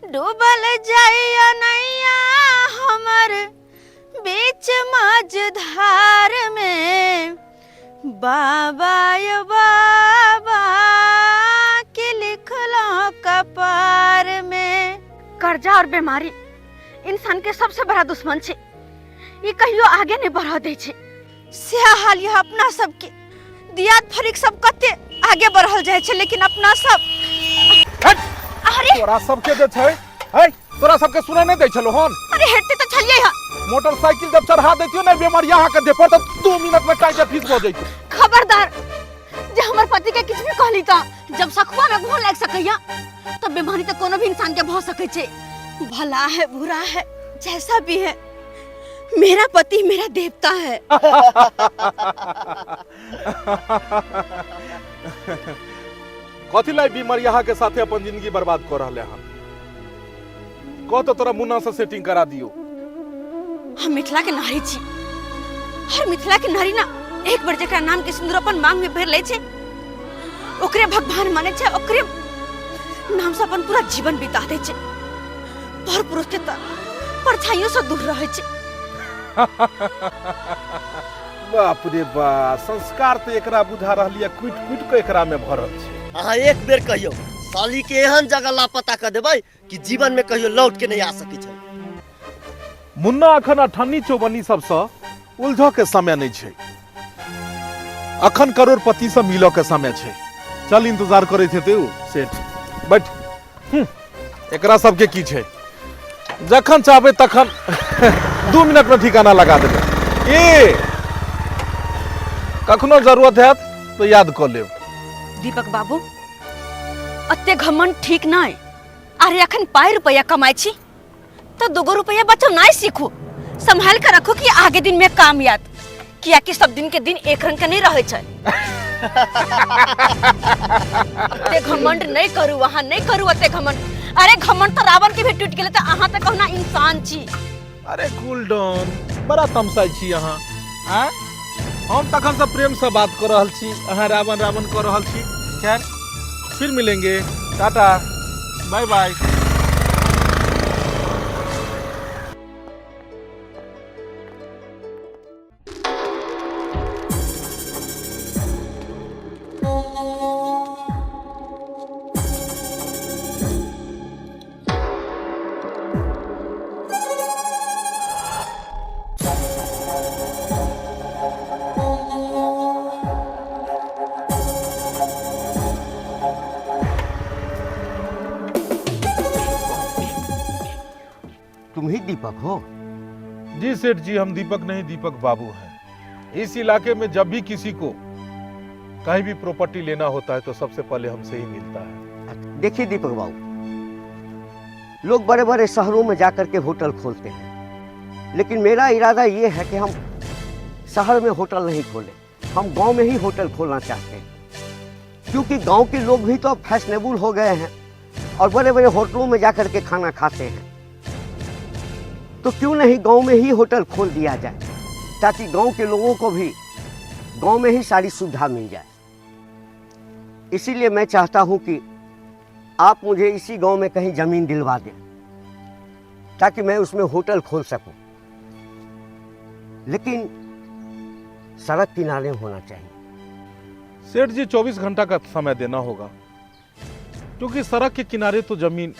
डूबल जाइया नैया हमर बीच मझधार में, बाबा यो बाबा के लिखलो कपार में। कर्जा और बीमारी इंसान के सबसे बड़ा दुश्मन छे, ई कहियो आगे नहीं बढ़ दे छे। सएह हाल यह अपना सबके, दियाद फरीक सब कते आगे बढ़ल जाइ छै, लेकिन अपना सब। हट! अरे तोरा सबके जे छै, है तोरा सबके सुनै नहि दै छलो हन। अरे हेते तऽ छलियै हँ। मोटरसाइकिल जब चढ़ा दैतियो ने बेमरिया के देह पर तऽ 2 मिनट में टाइट फीस भऽ जैतौ। खबरदार जे हमर पति के किछु भी कहली तऽ, जब सखुआ में घोन लागि सकैया तऽ बीमारी तऽ कोनो भी इंसान के भऽ सकै छै। भला है बुरा है जैसा भी है, मेरा पति मेरा देवता है। कथी लाई बीमरिया के साथे अपन जिंदगी बर्बाद कर रहले हन? कह तो तोरा मुन्ना से सेटिंग करा दियो। हम मिथिला के नारी छी, हर मिथिला के नारी ना एक बार जकरा नाम के सिंदूर अपन मांग में भर ले छै ओकरे भगवान माने छै, ओकरे नाम से अपन पूरा जीवन बिता दे छै। पर पुरुष के त परछाइयों से दूर रहे छै। बाप रे बा, संस्कार तो एकरा बुझा रहली है कुट कुट के एकरा में भरल छै। अहाँ एक बेर कहियो साली के एहन जगह लापता कर देबै कि जीवन में कहियो लौट के नहीं आ सकै छै। मुन्ना अखन अठन्नी चौबन्नी सबसँ उलझऽ के समय नहीं छै, अखन करोड़पति से मिलऽ के समय छै। चल इंतजार करैत हेतै उ सेठ, बैठ। एकरा सबके की छै, जखन चाहबै तखन 2 मिनट में ठिकाना लगा देबै। ए कखनो जरूरत हैत तो याद कऽ लेब। दीपक बाबू अते घमंड ठीक नहीं। अरे अखन पाई रुपया कमाई छी तो 2 रुपया बचौनाइ सीखू, संभाल के रखू कि आगे दिन में काम याद, किया कि सब दिन के दिन एक रंग के नहीं रहे छै। अते घमंड नहीं करू, अहाँ नहीं करू अते घमंड। अरे घमंड तो रावण के भी टूट गेलै, तो अहाँ तो कहुना इंसान छी। अरे कूल डाउन, बड़ा तमसाइ छी अहाँ। आँय, हम तखन से प्रेम से बात कर रहल छी, अहाँ रावण रावण कर रहल छी। खैर फिर मिलेंगे, टाटा बाय बाय। तुम ही दीपक हो? जी सेठ जी, हम दीपक नहीं दीपक बाबू हैं। इस इलाके में जब भी किसी को कहीं भी प्रॉपर्टी लेना होता है तो सबसे पहले हमसे ही मिलता है। देखिए दीपक बाबू, लोग बड़े-बड़े शहरों में जाकर के होटल खोलते हैं, लेकिन मेरा इरादा ये है कि हम शहर में होटल नहीं खोलें, हम गांव में ही होटल खोलना चाहते हैं, क्योंकि गांव के लोग भी तो अब फैशनेबल हो गए हैं और बड़े-बड़े होटलों में जाकर के खाना खाते हैं, तो क्यों नहीं गांव में ही होटल खोल दिया जाए, ताकि गांव के लोगों को भी गांव में ही सारी सुविधा मिल जाए। इसीलिए मैं चाहता हूं कि आप मुझे इसी गांव में कहीं ज़मीन दिलवा दें, ताकि मैं उसमें होटल खोल सकूं, लेकिन सड़क किनारे होना चाहिए। सेठ जी 24 घंटा का समय देना होगा, क्योंकि सड़क के किनारे तो जमीन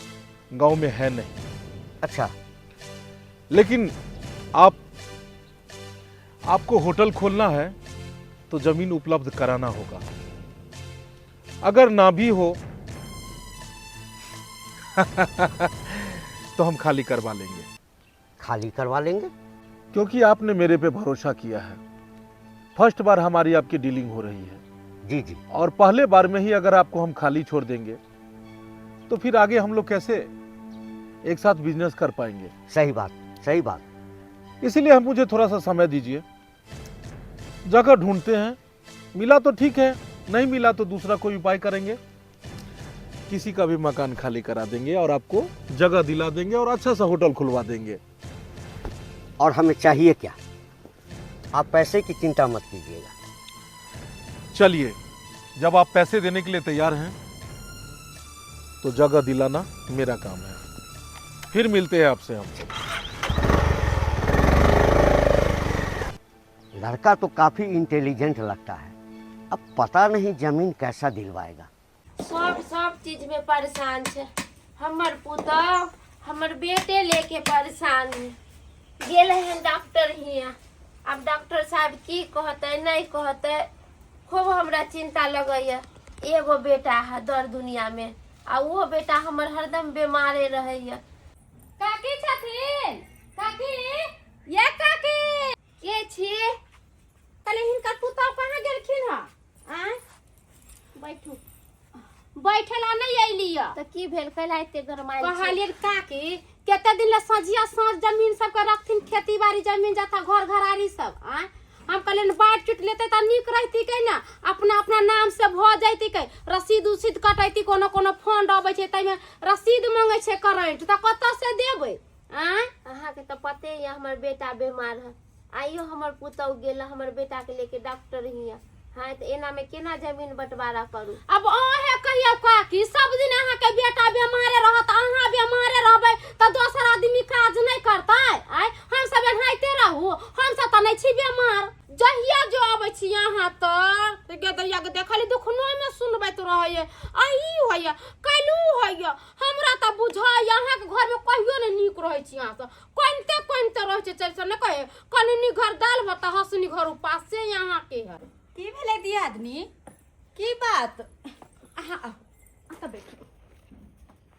गांव में है नहीं। अच्छा। लेकिन आपको होटल खोलना है तो जमीन उपलब्ध कराना होगा, अगर ना भी हो तो हम खाली करवा लेंगे। खाली करवा लेंगे? क्योंकि आपने मेरे पे भरोसा किया है, फर्स्ट बार हमारी आपकी डीलिंग हो रही है। जी जी। और पहले बार में ही अगर आपको हम खाली छोड़ देंगे तो फिर आगे हम लोग कैसे एक साथ बिजनेस कर पाएंगे? सही बात, सही बात। इसीलिए हम मुझे थोड़ा सा समय दीजिए, जगह ढूंढते हैं, मिला तो ठीक है, नहीं मिला तो दूसरा कोई उपाय करेंगे, किसी का भी मकान खाली करा देंगे और आपको जगह दिला देंगे और अच्छा सा होटल खुलवा देंगे। और हमें चाहिए क्या? आप पैसे की चिंता मत कीजिएगा। चलिए, जब आप पैसे देने के लिए तैयार हैं तो जगह दिलाना मेरा काम है। फिर मिलते हैं आपसे हम। लड़का तो काफ़ी इंटेलिजेंट लगता है, अब पता नहीं जमीन कैसा दिलवाएगा। सब सब चीज में परेशान छै हमर पुतहु, हमर बेटे लेके परेशान है। गेल हन डॉक्टर हियाँ, आब डॉक्टर साहब की कहतै नहीं कहतै, खूब हमरा चिंता लगैया। एगो बेटा है दर दुनिया में आ उहो बेटा हमर हरदम बीमारे रहैया। काकी छथिन? काकी, ये काकी। के छी? कहले हिनकर पुतहु कहाँ गेलखिन हँ? आँय, बैठू। बैठेला नहीं अयली हँ। तऽ की भेल, कैला एते गरमायल छी? कहलियै काकी, कते दिन ले सझिया साँझ जमीन सबके रखथिन, खेती बाड़ी जमीन जथा घर घरारी सब? आँय, हम कहलियनि बाँटि चुटि लेतै तऽ नीक रहिती कै ने, अपना अपना नाम से भऽ जैती कै, रसीद उसीद कटैती। कोनो कोनो फंड अबै छै, ताहिमे रसीद मंगै छै करेंट, तऽ कतऽ से देबै? आँय, अहाँके तऽ पते यऽ हमर बेटा बीमार है। आइयो हमर पुतहु गेल हमर बेटा के लेके डॉक्टर हियाँ। हाँ, तऽ एना में केना जमीन बंटवारा करू? अब अहें कहियौ काकी, सब दिन अहाँके बेटा बेमारे रहत, अहाँ बेमारे रहबै तऽ दोसर आदमी काज नहि करतै? आँय, हम सब एनाहिते रहू? हम सब तऽ नहि छी बेमार। जहिया जो अबै छी अहाँ तऽ गेदैया के देखली दुखनो में सुनबैत रहैये, आ ई होइए काल्हि उ होइए। हमरा तऽ बुझाइए अहाँके घरमे कहियो नहि नीक रहै छी। अहाँ सब कनिते कनिते रहै छै। चलि नहि कहे कनिनी घर दालि भात हँसनी घर उपास से अहाँके है। की भेलै दियादनी, की बात? अहाँ आउ, अहाँ बैठू।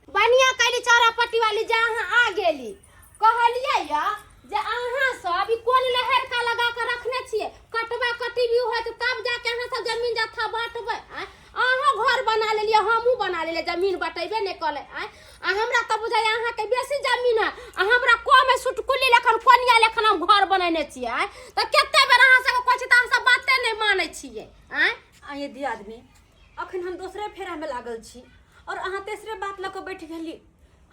बढ़िया कैली चौरा पट्टी वाली जे अहाँ आ गेली। कहलियै या जे अहाँ सब ई कोन लहर का लगा के रखने छियै? कटवा कटी भी होत तब जाके अहाँ सब जमीन जथा बांटबै। आँय, अहाँ घर बना लेलियै, हमहूँ बना लेलियै, जमीन बटेबे नहि कलै। आँय, आ हमरा तऽ बुझाइए अहाँके बेसी जमीन है आ हमरा कम है। सुटकुली लेखन कोनिया लेखन हम घर बनेने छियै। आँय, तऽ कते बेर अहाँ सबके कहै छी तऽ अहाँ सब बाते नहि मानै छियै। आँय। आइए दियादनी, अखन हम दोसरे फेरामे लागल छी और अहाँ तेसरे बात लऽ कऽ बैठ गेली।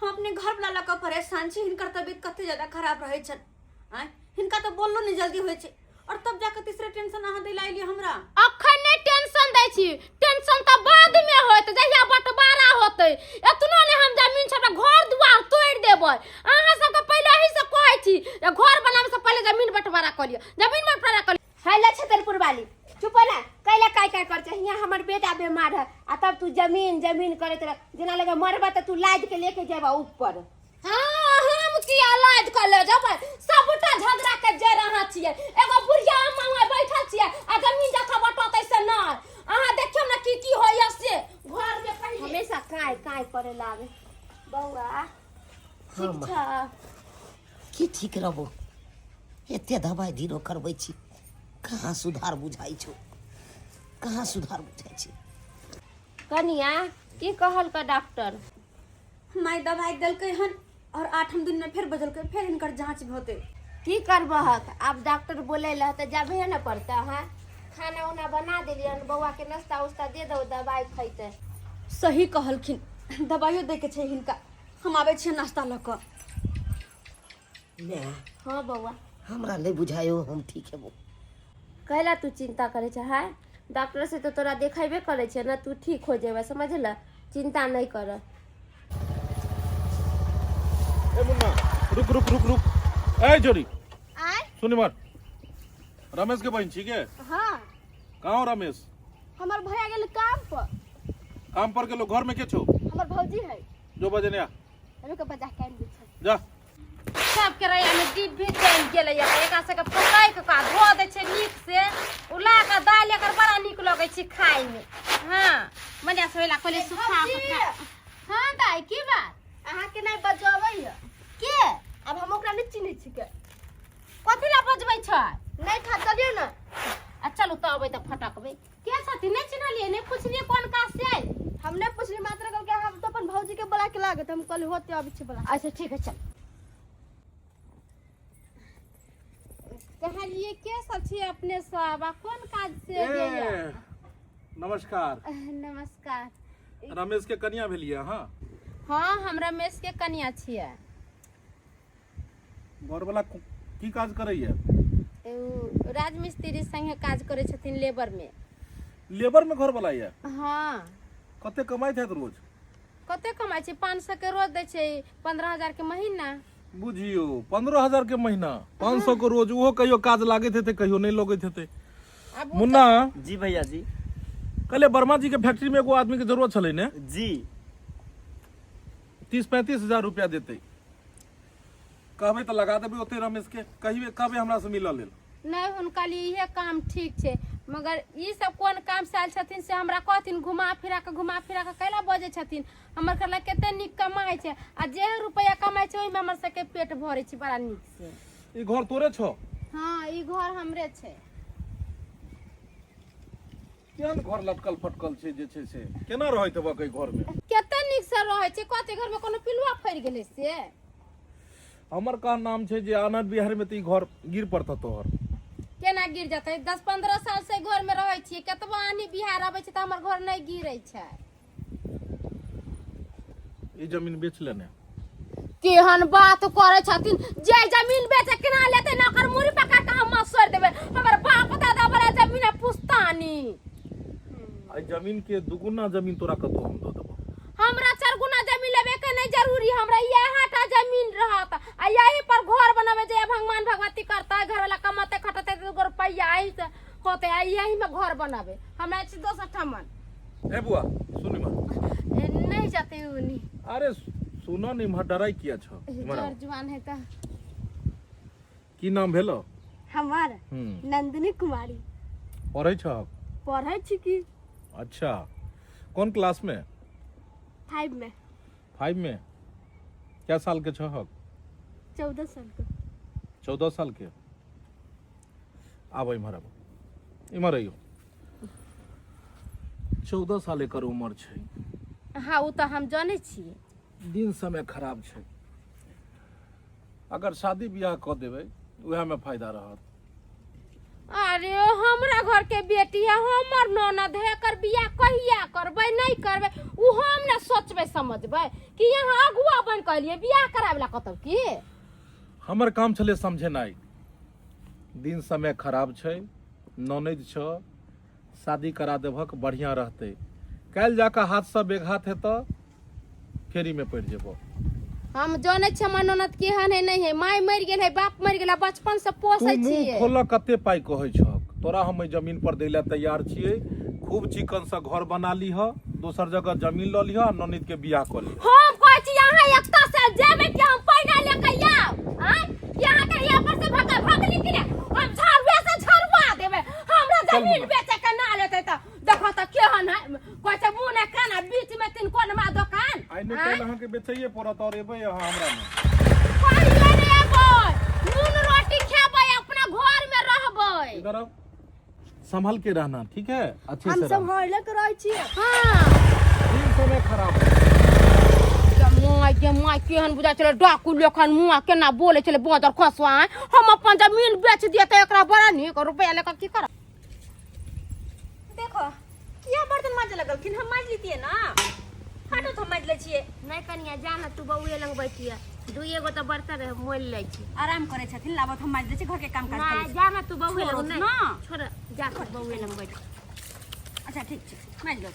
हम अपने घरवला लऽ कऽ परेशान छी। हिनकर तबियत कते ज्यादा खराब रहै छनि। आँय, हिनका तऽ बोललो नहि जल्दी होइ छै और तब जाके तीसरे टेंशन अहाँ दिला एलियै हमरा। अखन नहि टेंशन दै छी, टेंशन तऽ बाद में होत जहिया बंटवारा होतै। एतनो ने हम जमीन छोड़ा घर दुआर तोड़ि देबै। अहाँ सबके पहिले ही से कहै छी जे घर बनाबै से पहिले जमीन बंटवारा कऽ लिअ, जमीन बंटवारा कऽ लिअ। हेलो छतरपुर वाली, चुप ना। कैला काय काय कर छै? हियाँ हमर बेटा बीमार है आ तब तू जमीन जमीन करैत रह, जेना लगे मरबा तऽ तू लाद के लेके जेबा ऊपर। हाँ, हम किया लाद कऽ ले जेबै? सबटा झगड़ा के जड़ अहाँ छियै। एगो बुढ़िया अम्मा वहाँ बैठल छियै आ जमीन जथा बटतै से नहि। अहाँ देखियौ ने की की होइए से घर में पहिले। हमेशा काय काय करे लागे। बौआ, ठीक छ? की ठीक रहबो? एते दबाइ धीरो करबै छी, कहाँ सुधार बुझाइ छौ, कहाँ सुधार बुझाइ छै? कनिया, की कहलक डॉक्टर? माय, दवाइ देलकै हन और आठम दिन में फेर बजलकै, फेर हिनकर जांच होतै। की करबहक, आब डॉक्टर बोले ला तऽ जाबे ने पड़तै। हाँ, खाना उना बना देलियन बौआ के, नाश्ता उस्ता दे दो, दवाई खैते। सही कहलखिन, दवाइयो दै के छै हिनका। हम आबै छियै नाश्ता लऽ कऽ। माय। हाँ बौआ। हमरा नहि बुझायो हम ठीक हेबो। कैला तू चिंता करे छै? है डॉक्टर से तो तोरा देखेबे करे छै ना, तू ठीक हो जेबे, समझल? चिंता नहीं कर। ए मुन्ना, रुक रुक रुक रुक। ए जोड़ी। आय। सुन इमहर, रमेश के बहन छी के? हाँ। कहाँ हो रमेश? हमर भैया गेल काम पर। काम पर गेलो? घर में के छो? हमर भौजी है। जो बजने आ। रुक, बजा के आनि दै छै। जा। सबके रैया में डिब्बी चलि गेलै। एकरा सबके फटकि कऽ धो दै छै नीक से, उला कऽ दालि एकर बड़ा नीक लगै छै खायमे। हँ, मने से ओहिला कहलियै सुखा कऽ खा। हँ दाइ, की बात? अहाँके नहि बजबै है। के? आब हम ओकरा नहि चिन्है छिकै। कथी लए बजबै छै? नहि खा, चलियौ ने। आ चलू तऽ, अबै तऽ फटकबै। के छथिन? नहि चिन्हलियै, नहि पुछलियै कोन काज से आयल? हम नहि पुछली, मात्र कहलकै हम तऽ अपन भौजी के बोला के लागत। हम कहली होते, अबै छी बोला। अच्छा ठीक है, चल। कहलियै के सब छी अपने सब आ कोन काज से एलियै? ए, नमस्कार। नमस्कार। रमेश के कनिया भेलियै अहाँ? हाँ, हम रमेश के कनिया छियै। घरवला की काज करैया? उ राजमिस्त्री संगे काज करै छथिन लेबर में। लेबर में घरवला यऽ? हाँ। कते कमाइत हैत रोज? कते कमाइ छै? 500 के रोज दै छै, 15,000 के महीना। बुझियौ, 15,000 के महीना, 500 के रोज, ओहो कहियो काज लागैत हेतै, कहियो नहि लगैत हेतै। आब मुन्ना। जी भैया जी। कहले वर्मा जी के फैक्ट्री में एगो आदमी के जरूरत छलै ने? जी। 30-35 हजार रुपया देतै, कहबै तऽ लगा देबै ओते। रमेश के कहिबे, कहबै हमरा से मिलऽ लेल। नहि, हुनका लिए इहे काम ठीक छै, मगर ई सब कोन काम से आयल छथिन से हमरा कहथिन। घुमा फिरा कऽ, घुमा फिरा कऽ कैला बजै छथिन? हमर कहला कते नीक कमाइ छै, आ जे रुपैआ कमाइ छै ओहिमे हमर सबके पेट भरै छै बड़ा नीक से। ई घर तोरे छौ? हँ, ई घर हमरे छै। केहन घर लटकल फटकल छै जे छै से, केना रहैत हेबक एहि घर में? कते नीक से रहै छै। कते घर में कोनो पिलुआ फड़ि गेलै से? हमर का नाम छै जे आनंद बिहार में तऽ ई घर गिर पड़तौ तोहर। केना गिर जेतै? 10-15 साल से घर में रहै छियै। कतबो आनी बिहार अबै छै तऽ हमर घर नहि गिरै छै। ई जमीन बेच लेने। केहन बात करै छथिन जे जमीन बेचे केना लेतै ने, ओकर मुड़ी पकड़ के हम मसोरि देबै। हमर बाप दादा वाला जमीन है, पुस्तानी। एहि जमीन के दुगुना जमीन तोरा कतौ हम दऽ देबौ। हमरा चार गुना जमीन लेबे के नहीं जरूरी। हमरा इएह टा जमीन रहत आ यही पर घर बनावे जे भगवान भगवती करता। घर वाला कमाते खटते दूगो रुपैया एही से होते आ यही में घर बनावे। हमरा छै दोसर ठमन। ए बुआ, सुन इम्हर। नहीं जाते उनी। अरे सुनो ने इम्हर, डराई किया छौ? इम्हर जोर आउ। जुआन है तऽ। की नाम भेलो? हमार नंदिनी कुमारी। पढ़ै छहक? पढ़ै छी की। अच्छा, कोन क्लास में? 5 में। 5 में। क्या साल के छहक? 14 साल के। 14 साल के। आब इम्हर आब, इम्हर अइयो। 14 साल एकर उम्र छै। हँ, ओ तऽ हम जानै छियै। दिन समय खराब छै। अगर शादी बियाह कऽ देबै, उएहमे फायदा रहत। अरे, हमरा घर के बेटी है, हमर ननद है। एकर बियाह कहिया करबै, नहीं करबै, उ हम ने सोचबै समझबै कि यहाँ अगुआ बन के एलियै बियाह करावे ला कतौ की? हमर काम छलै समझेनाइ। दिन समय खराब छै, ननैद छ, शादी करा देबहक, बढ़िआँ रहतै। काल्हि जाकऽ हाथसँ बेघात हेतऽ, फेरीमे पड़ि जेबो। हम जानै छियै हमर ननद केहन है, नहीं है। माय मरि गेल है, बाप मरि गेल है, बचपन से तू पोसै मुँह छियै। खोलऽ, कते पाइ कहै छहक? तोरा हम एहि जमीन पर दै लए तैयार छियै। खूब चिकनसँ घर बना लीह, दोसर जगह जमीन लऽ लीह आ ननैद के बियाह कऽ लीह। हम कहै छी अहाँ एकता से जेबै कि हम पैना लेके आयब? आँय, कि अहाँ के यहाँ पर से भगा भगली कि ने हम झाड़ुए से झड़वा देबै। हमरा चल जमीन मुन्ना। बेचे के ना लेतै तऽ देखो तऽ केहन है। कहै छै मुँह ने कान आ बीच में तीन कोनमा दोकान। आइ नहि काल्हि अहाँके बेचैये पड़त और एबै अहाँ हमरा ने। कहियो नहि एबै। नून रोटी खेबै, अपना घर में रहबै। इधर आओ, संभल के रहना, ठीक है? अच्छे हम से रहना। सम्हाले के रहै छियै। हाँ। दिन समय खराब है। माय गे माय, केहन बुझा छलै डाकू लेखन मुआ, केना बोले छलै बादर खसुआ। हम अपन जमीन बेच दिए तऽ एकरा बड़ा नीक रुपया लेकर की करब? देखो, किया बर्तन माजे लगलखिन? हम माजि लीतियै ना। हटो तो, हम माजि लै छियै। नहि कनिया, जा ने तू बौए लग बैठिए। दुइए गो तऽ बर्तन रहे, मोल लै छी। आराम करै छथिन, लाबत हम माजि दै छी, घर के काम काज कर लै नहि छी। जा ने तू बौए लग। छोड़ो नहि ना। छोड़, जा तू बौए लग बैठ। अच्छा, ठीक छै, माजि लो।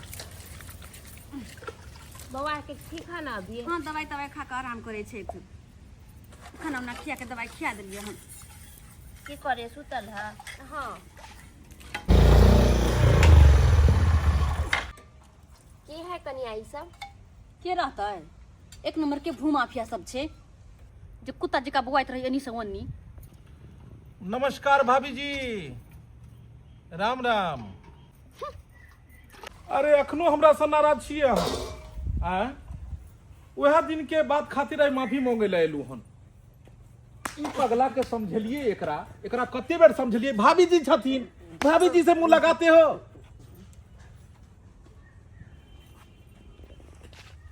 बौआ के ठीक है ना अभी? हाँ, दवाई तवाई खा कऽ आराम करै छै। खाना उना खिया के, दवाई खिया देलियै हन। की करे, सुतल है? हाँ। की है कनिया ई सब? के रहतै, एक नंबर के भूमाफिया सब छै जे कुत्ता जकाँ बौआइत रहै एनी से ओनी। नमस्कार भाभी जी, राम राम। अरे, अखनो हमरा से नाराज छियै अहाँ? आँय, उएह दिन के बात खातिर आइ माफी मांगे लए एलू हन। ई पगला के समझलिए, एकरा एकरा कते बेर समझलिए, भाभी जी छथिन, भाभी जी से मुंह लगाते हो।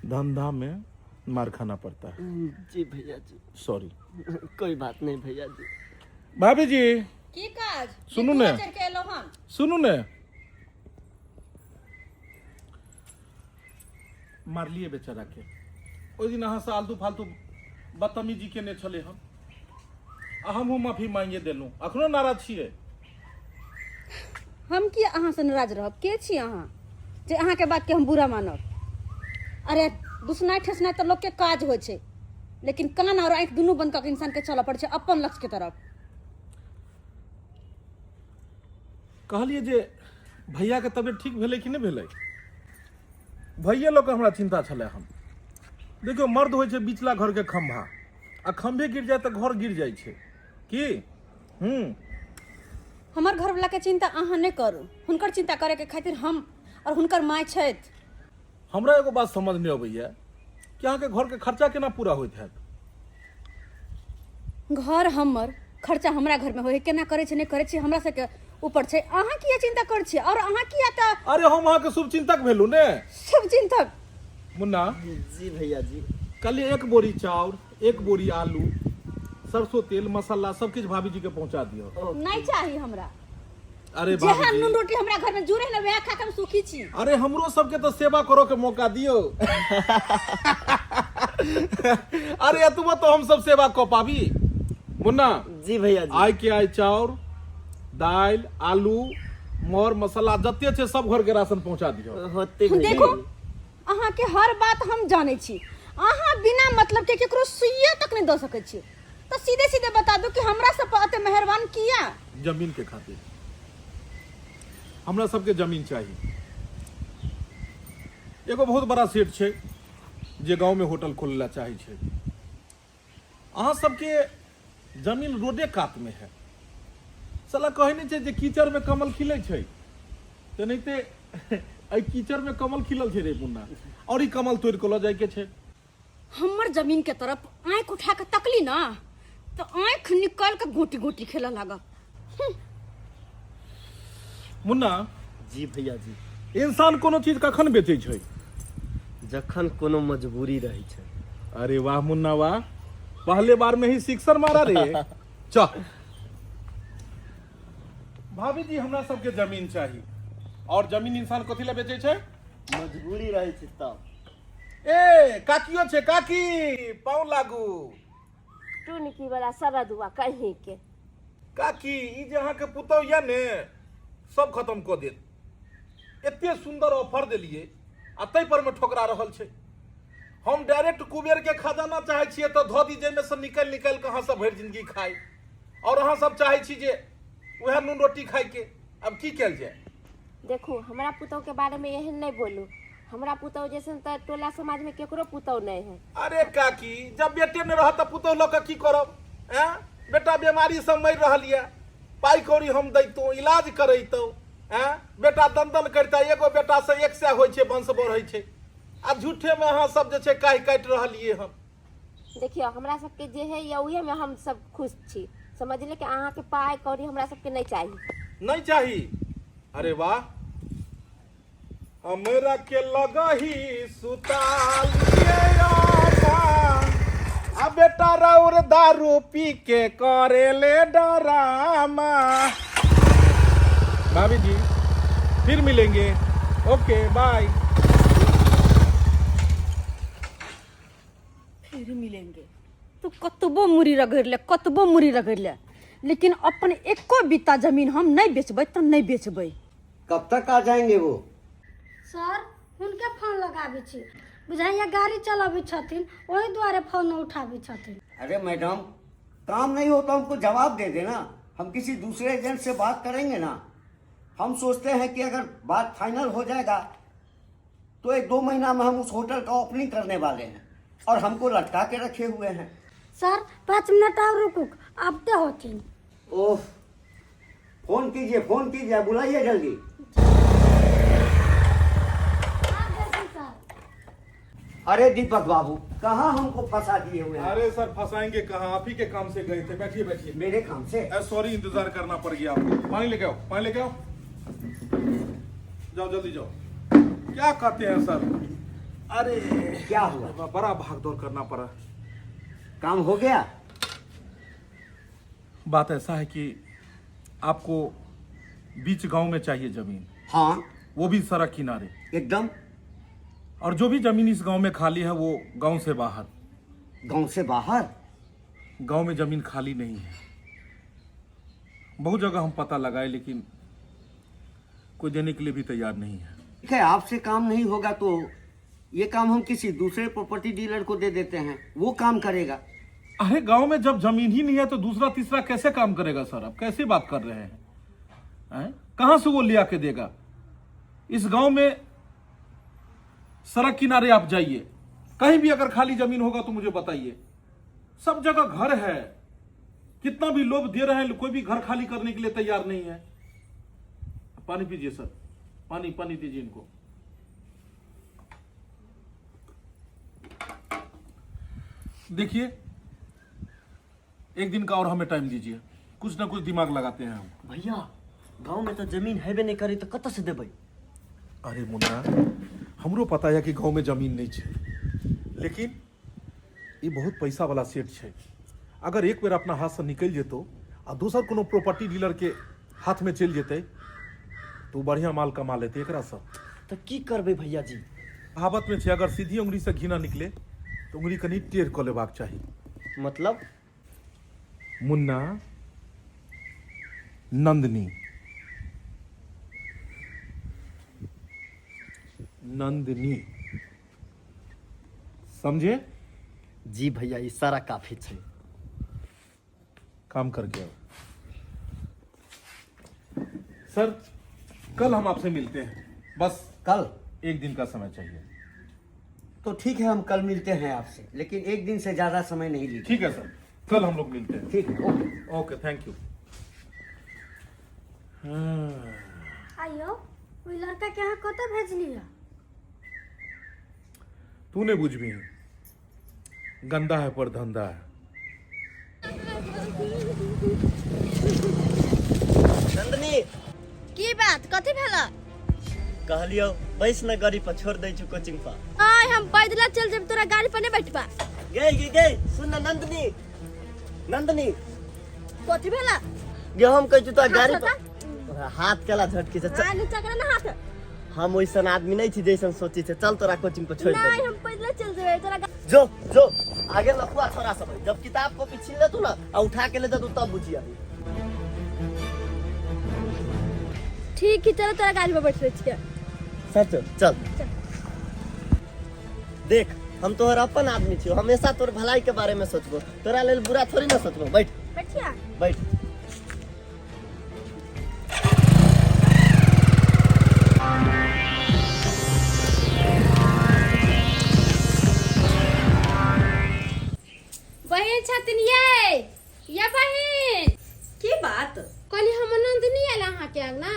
धंधा में मार खाना पड़ता है। जी भैया जी। सॉरी। कोई बात नहीं भैया जी। भाभी जी। की काज? सुनू ने। चढ़ के एलहुँ हन। सुनू ने, मारलिए बेचारा के। ओहि दिन अहाँ से आलतू फालतू बदतमीजी केने छलै हम, आ हमहूँ माफी मांगे देलहुँ। अखनो नाराज छियै? हम की अहाँसँ नाराज रहब? के छी अहाँ जे अहाँके बातके हम बुरा मानब? अरे, दुसनाइ ठेसनाइ तऽ लोकके काज होइ छै, लेकिन कान और आँखि दुनू बंद कऽ के इंसान के चलऽ पड़ै छै अपन लक्ष्य के तरफ। कहलियै जे भैयाके तबियत ठीक भेलै कि नहि भेलै? भैये लऽ कऽ हमरा चिन्ता छलै हन। देखियौ, मर्द होइ छै बिचला घरके खम्भा, आ खम्भे गिर जाय तऽ घर गिर जाइ छै की। हूँ। हमर घरवला के चिंता अहाँ नहि करू, हुनकर चिंता करे के खातिर हम और हुनकर माय छथि। हमरा एगो बात समझ नहि अबैया कि अहाँके घरके खर्चा केना पूरा होइत हैत? घर हमर, खर्चा हमरा घर में होय, केना करै छै नहि करै छै हमरा सबके ऊपर छै। अहाँ किया चिंता करै छियै? और अहाँ किया तऽ। अरे हम अहाँके शुभ चिंतक भेलहुँ ने। शुभ चिंतक। मुन्ना। जी भैया जी। कल 1 बोरी चाउर, 1 बोरी आलू, सरसों तेल, मसाला सब किछु भाभी जी के पहुंचा दियो। नहीं चाही हमरा। अरे भाभी जेहन जी। नून रोटी हमरा घर में जुड़े ने वएह खा के हम सुखी छी। अरे हमरो सबके तो सेवा करो के मौका दियो। अरे एतबो तो हम सब सेवा क पाबी। मुन्ना। जी भैया जी। आइ के आइ चाउर, दालि, आलू, मर मसाला जते छै सब घर के राशन पहुंचा दियो। होते भैया देखो जी। अहाँ के हर बात हम जानै छी, अहाँ बिना मतलब के केकरो सुइया तक नहीं दऽ सकै छी, तऽ सीधे सीधे बता दू कि हमरा सब पर एते मेहरबान किया? जमीन के खातिर हमरा सबके जमीन चाही। एगो बहुत बड़ा सेठ छै जे गांव में होटल खोले ला चाहे छै। अहाँ सबके जमीन रोडे कात में है। साला कहै नहि छै जे कीचड़ में कमल खिलै छै, तेनाहिते एहि कीचड़ में कमल खिलल छै रे मुन्ना, और ई कमल तोड़ि कऽ लऽ जाइके छै। हमर जमीन के तरफ आँखि उठा के तकली ना तो आँखि निकाल के गोटी गोटी खेलऽ लागब। मुन्ना। जी भैया जी। इंसान कोनो चीज कखन बेचै छै? जखन कोनो मजबूरी रहै छै। अरे वाह मुन्ना वाह, पहले बार में ही सिक्सर मारा रे। चल भाभी जी, हमरा सबके जमीन चाही। और जमीन इंसान कथी ला बेचै छै? मजबूरी रहै छै तब। ए काकियो छै, काकी पाँव लागू। टुनकी वाला सरदुआ कहीं के। काकी ई जे अहाँके पुतहु यऽ ने सब खत्म कऽ देत। एते सुंदर ऑफर देलियै आ ताहि पर में ठोकरा रहल छै। हम डायरेक्ट कुबेर के खजाना चाहै छियै तऽ धऽ दी जाहिमे से निकलि निकलि कऽ अहाँ सब भरि जिंदगी खाइ, और अहाँ सब चाहै छी जे उएह नून रोटी खाइके। आब की कयल जाय? देखू हमरा पुतहु के बारे में एहन नहीं बोलू, हमरा पुतहु जैसन तऽ टोला समाज में केकरो पुतहु नहीं है। अरे काकी, जब बेटे नहीं रहत तऽ पुतहु लऽ कऽ की करब? ऐं बेटा बीमारी से मरि रहल यऽ, पाइ कौड़ी हम दैतहुँ, इलाज करैतहुँ, ऐं बेटा दन दन करिता, एगो बेटा से 100 होइ छै, वंश बढ़ै छै, आ झूठे में अहाँ सब जे छै काहि काटि रहलियै हन। देखियौ हमरा सबके जे है या उहे में हम सब खुश छी, समझले कि अहाँके पाइ कौड़ी हमरा सबके नहीं चाही। नहीं चाही? अरे वाह, हमरा के लगही सुताल आ बेटा राउर दारू पी के करेले डरामा। भाभी जी फिर मिलेंगे, ओके बाय। फिर मिलेंगे। तू कतबो मुड़ी रगड़ ले, कतबो मुड़ी रगड़ ले, लेकिन अपन एको बीता जमीन हम नहीं बेचबै तऽ नहीं बेचबै। कब तक आ जाएंगे वो? सर हुनके फोन लगाबै छी, बुझाइया गाड़ी चलाबै छथिन, ओहि दुआरे फोन उठाबै छथिन। अरे मैडम काम नहीं होता हमको जवाब दे देना, हम किसी दूसरे एजेंट से बात करेंगे ना। हम सोचते हैं कि अगर बात फाइनल हो जाएगा तो 1-2 महीना में हम उस होटल का ओपनिंग करने वाले हैं, और हमको लटका के रखे हुए हैं। सर 5 मिनट और रुकू, आबते होथिन। ओह फोन कीजिए, फोन कीजिए, बुलाइए जल्दी। अरे दीपक बाबू कहाँ हमको फंसा दिए हुए हैं? अरे सर फंसाएंगे कहाँ, आप ही के काम से गए थे। बैठिए बैठिए। मेरे काम से? सॉरी इंतजार करना पड़ गया आपको। पानी लेके आओ, पानी लेके आओ, जाओ जल्दी जाओ। क्या कहते हैं सर? अरे क्या हुआ? बड़ा भागदौड़ करना पड़ा। काम हो गया? बात ऐसा है कि आपको बीच गांव में चाहिए जमीन। हाँ। वो भी सड़क किनारे। एकदम। और जो भी जमीन इस गांव में खाली है वो गांव से बाहर। गांव से बाहर? गांव में जमीन खाली नहीं है। बहुत जगह हम पता लगाए लेकिन कोई देने के लिए भी तैयार नहीं है। ठीक है, आपसे काम नहीं होगा तो ये काम हम किसी दूसरे प्रॉपर्टी डीलर को दे देते हैं, वो काम करेगा। अरे गांव में जब जमीन ही नहीं है तो दूसरा तीसरा कैसे काम करेगा सर? आप कैसे बात कर रहे हैं, हैं? कहां से वो लिया के देगा? इस गांव में सड़क किनारे आप जाइए, कहीं भी अगर खाली जमीन होगा तो मुझे बताइए। सब जगह घर है, कितना भी लोभ दे रहे हैं, कोई भी घर खाली करने के लिए तैयार नहीं है। पानी पीजिए सर, पानी पानी दीजिए इनको। देखिए एक दिन का और हमें टाइम दीजिए, कुछ ना कुछ दिमाग लगाते हैं हम। भैया गांव में तो जमीन हेबे नहीं करी तो कतऽ से देबै? अरे मुन्ना, हमरो पता है कि गांव में जमीन नहीं छै, लेकिन ई बहुत पैसा वाला सेठ छै। अगर एक बेर अपना हाथ से निकलि जेतौ आ दोसर कोनो प्रॉपर्टी डीलर के हाथ में चलि जेतै तो उ बढ़िया माल कमा लेतै एकरा से। तऽ की करबै भैया जी? कहावत में छै अगर सीधी उंगली से घी ना निकले तो उंगली कनि टेढ़ कऽ लेबाक चाही। मतलब? मुन्ना, नंदनी, नंदनी, समझे? जी भैया, इशारा काफी छै। काम करके आओ। सर कल हम आपसे मिलते हैं, बस कल एक दिन का समय चाहिए। तो ठीक है, हम कल मिलते हैं आपसे, लेकिन एक दिन से ज्यादा समय नहीं लीजिए। ठीक है सर, कल हम लोग मिलते हैं। ठीक है, ओके। Okay, thank you. आइयो, ओहि लड़का के अहाँ कतऽ भेजलियै? तू नहीं बुझबी, गंदा है पर धंधा है। नंदनी। की बात, कथी भेल? कहलियो बैस न गाड़ी पर, छोड़ दै छु कोचिंग पर। आय हम पैदला चल जेब, तोरा गाड़ी पर नहीं बैठबा। गई गई गई, सुन न नंदनी, नंदनी। कथी भेल? गे हम कहै छु तोरा गाड़ी हाथ पर हाथ केला झटकी से चल। आ नीचा कर ना हाथ। हम ओइसन आदमी नहीं छी जैसन सोची छे, चल तोरा कोचिंग पर छोड़ नहीं देबो। हम पैदला चल जेबै तोरा जो जो आगे लफुआ छोरा सब है, जब किताब कॉपी छीन लेतू ना आ उठा के ले जेतू तब बुझिया। ठीक है चलो, तोरा गाड़ी पर बैठ छियै। सच चल। देख हम तोहर अपन आदमी छियो, हमेशा तोर भलाई के बारे में सोचबो, तोरा लेल बुरा थोड़ी ना सोचबो। बैठ बैठिया बैठ। बहिन छथिन ये, ये बहिन। की बात? कहली हमर नंदनी आयल अहाँके अंगना?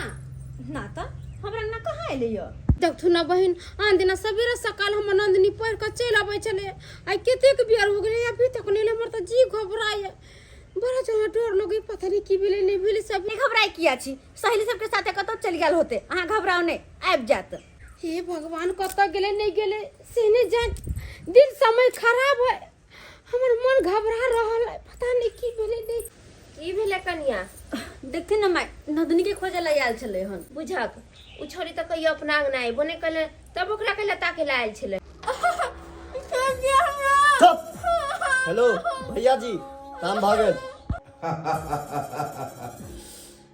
ना तऽ हमरा अंगना कहाँ एलै यऽ? देखथु ना बहिन, आन दिना सबेरे सकाल हमर नंदनी पढ़ि कऽ चलि अबै छलै, आइ कतेक बेर हो गेलै अभी तक नहि एलै। हमर तऽ जी घबराइए, बड़ा जोर डर लगै, पता नहि की भेलै नहि भेलै सब। नहि घबराइ किया छी, सहेली सबके साथे कतौ चलि गेल होते, अहाँ घबराउ नहि, आबि जायत। हे भगवान, कतऽ गेलै नहि गेलै से नहि जान, दिन समय खराब है, हमर मन घबरा रहल है, पता नहि की भेलै नहि। की भेलै कनिया? देखथिन ने माय, नंदनी के खोजे ला आयल छलै हन। बुझक उ छोरी तऽ कहियो अपना अंगना अयबो नहि कयलै, तब ओकरा कैला ताके ला आयल छलै? चुप। हेलो भैया जी, काम भऽ गेल।